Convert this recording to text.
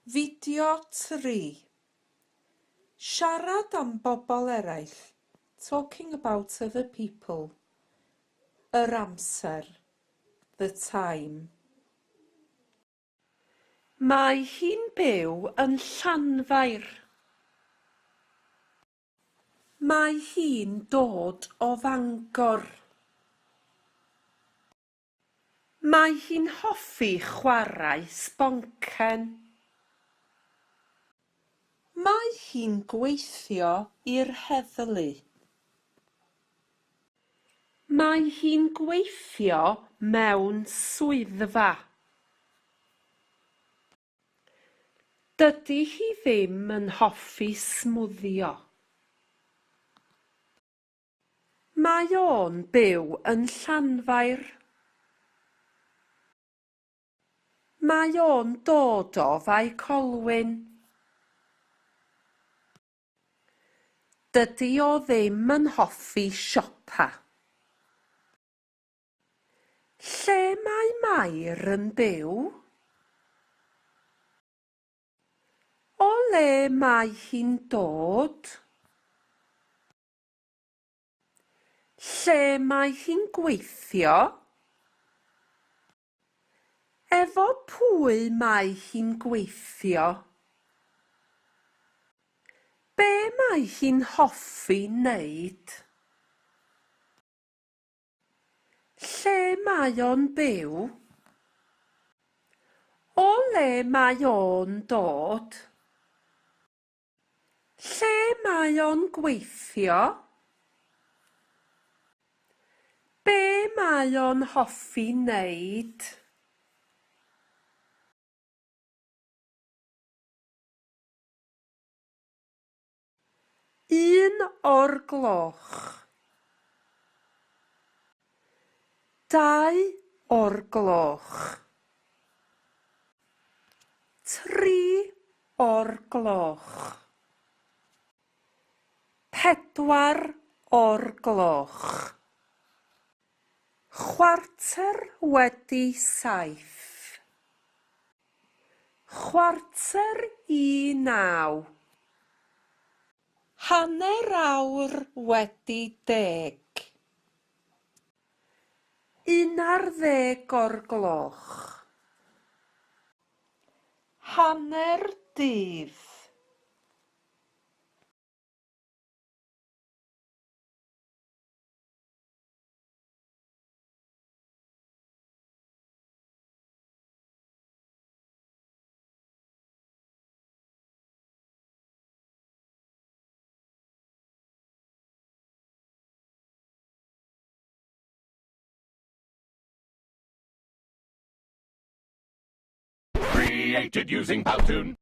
Fideo 3. Siarad am bobl eraill. Talking about other people. Yr amser. The time. Mae hi'n byw yn Llanfair. Mae hi'n dod o Fangor. Mae hi'n hoffi chwarae sboncen. Mae hi'n gweithio i'r heddlu. Mae hi'n gweithio mewn swyddfa. Dydy hi ddim yn hoffi smwddio. Mae o'n byw yn Llanfair. Mae o'n dod o Fae Colwyn. Dydy o ddim yn hoffi siopa. Lle mae Mair yn byw? O le mae hi'n dod? Lle mae hi'n gweithio? Efo pwy mae hi'n gweithio? Be mae hi'n hoffi wneud? Lle mae o'n byw? O le mae o'n dod? Lle mae o'n gweithio? Be mae o'n hoffi wneud? Un o'r gloch. 2 o'r gloch. 3 o'r gloch. 4 o'r gloch. 7:15. 8:45. 10:30. 11 o'r gloch. Hanner dydd. Created using Powtoon.